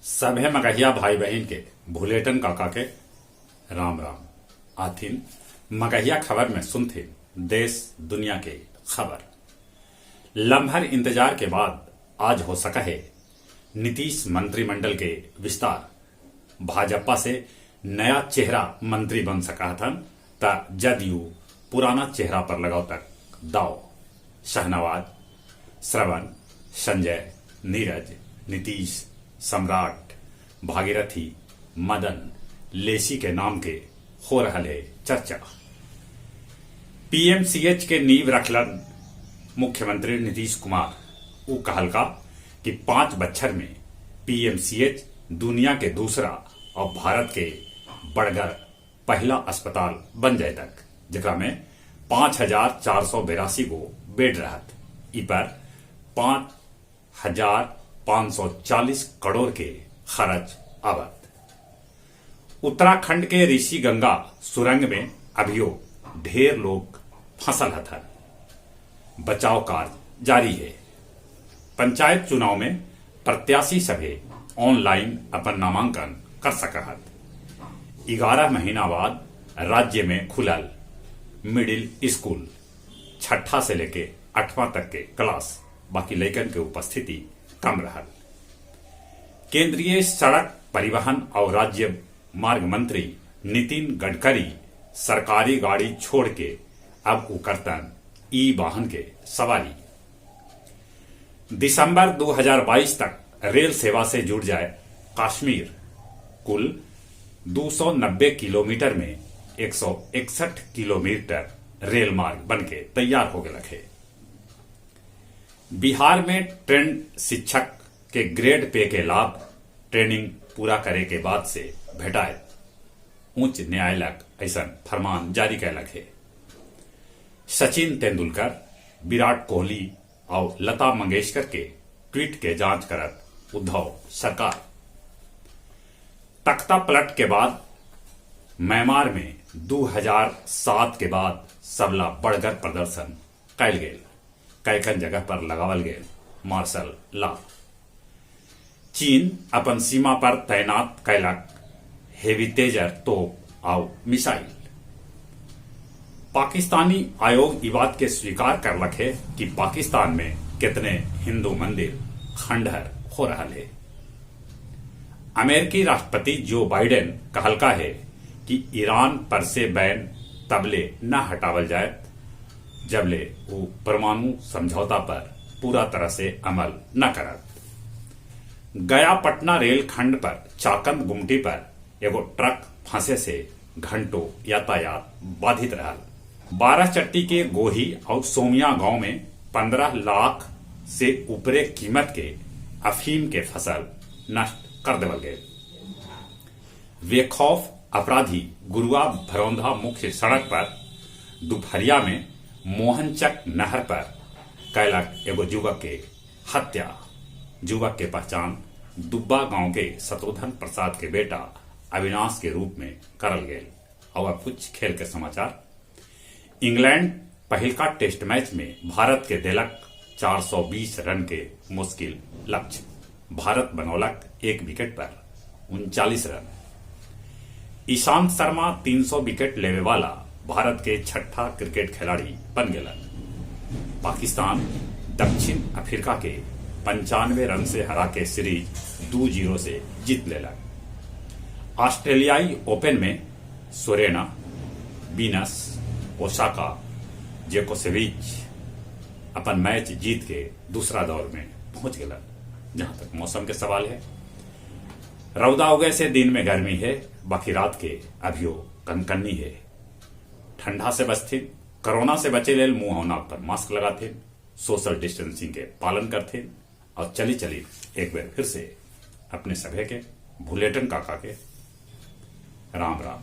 सभे मगहिया भाई बहिन के भुलेटन काका के राम राम। आथिन मगहिया खबर में सुनथिन देश दुनिया के खबर। लम्हर इंतजार के बाद आज हो सका है नीतीश मंत्रिमंडल के विस्तार। भाजपा से नया चेहरा मंत्री बन सका हथन त जदयू पुराना चेहरा पर लगाव तक दाव। शाहनवाज, श्रवण, संजय, नीरज, नीतीश, सम्राट, भागीरथी, मदन, लेसी के नाम के हो रहा है चर्चा। पीएमसीएच के नींव रखलन मुख्यमंत्री नीतीश कुमार। ऊ कहलका कि 5 बच्छर में पीएमसीएच दुनिया के दूसरा और भारत के बड़गर पहला अस्पताल बन जाए तक, जेकरा में 5,482 गो बेड रहत। इ पर 5,540 करोड़ के खर्च आवत। उत्तराखंड के ऋषि गंगा सुरंग में अभियो ढेर लोग फंसल हथन, बचाव कार्य जारी है। पंचायत चुनाव में प्रत्याशी सभे ऑनलाइन अपन नामांकन कर सकहत। 11 महीना बाद राज्य में खुलल मिडिल स्कूल, 6ठा से लेके 8वां तक के क्लास, बाकी लइकन के उपस्थिति कम रहल। केंद्रीय सड़क परिवहन और राज्य मार्ग मंत्री नितिन गडकरी सरकारी गाड़ी छोड़ के अब उ करतन ई वाहन के सवारी। दिसंबर 2022 तक रेल सेवा से जुड़ जाए कश्मीर। कुल 290 किलोमीटर में 161 किलोमीटर रेल मार्ग बनके तैयार हो गया है। बिहार में ट्रेंड शिक्षक के ग्रेड पे के लाभ ट्रेनिंग पूरा करे के बाद से भेटाए, उच्च न्यायालय ऐसा फरमान जारी कैलक है। सचिन तेंदुलकर, विराट कोहली और लता मंगेशकर के ट्वीट के जांच करत उद्धव सरकार। तख्ता पलट के बाद म्यांमार में 2007 के बाद सबला बड़गर प्रदर्शन कैल गेल। कैकन जगह पर लगावल गेल मार्शल लॉ। चीन अपन सीमा पर तैनात कैलक हेवितेजर तोप और मिसाइल। पाकिस्तानी आयोग इ बात के स्वीकार करलक है कि पाकिस्तान में कितने हिंदू मंदिर खंडहर हो रहा है। अमेरिकी राष्ट्रपति जो बाइडेन कहलका है कि ईरान पर से बैन तबले न हटावल जाए जबले वो परमाणु समझौता पर पूरा तरह से अमल न करत। गया पटना रेल खंड पर चाकंद गुमटी पर एगो ट्रक फंसे से घंटों यातायात बाधित रहल। बारहचट्टी के गोही और सोमिया गांव में 15 लाख से ऊपरे कीमत के अफीम के फसल नष्ट कर देवल गए। बेखौफ अपराधी गुरुआ भरौंधा मुख्य सड़क पर दोपहरिया में मोहनचक नहर पर कैलक एगो युवक के हत्या। युवक के पहचान दुब्बा गांव के शत्रुघ्न प्रसाद के बेटा अविनाश के रूप में करल गेल। और अब कुछ खेल के समाचार। इंग्लैंड पहिलका टेस्ट मैच में भारत के देलक 420 रन के मुश्किल लक्ष्य। भारत बनौलक 1 विकेट पर 39 रन। ईशांत शर्मा 300 विकेट लेवे वाला भारत के 6ठा क्रिकेट खिलाड़ी बन गेलन। पाकिस्तान दक्षिण अफ्रीका के 95 रन से हरा के सीरीज 2-0 से जीत लेलक। ऑस्ट्रेलियाई ओपन में सोरेना, वीनस, ओसाका, जोकोविच अपन मैच जीत के दूसरा दौर में पहुंच गए। जहां तक मौसम के सवाल है, रौदा उगे से दिन में गर्मी है, बाकी रात के अभियो कनकन्नी है। ठंडा से बचथिन, कोरोना से बचे लेल मुंह और नाक पर मास्क लगाथिन, सोशल डिस्टेंसिंग के पालन करथिन और चली चली एक बार फिर से अपने सभे के भुलेटन काका के राम राम।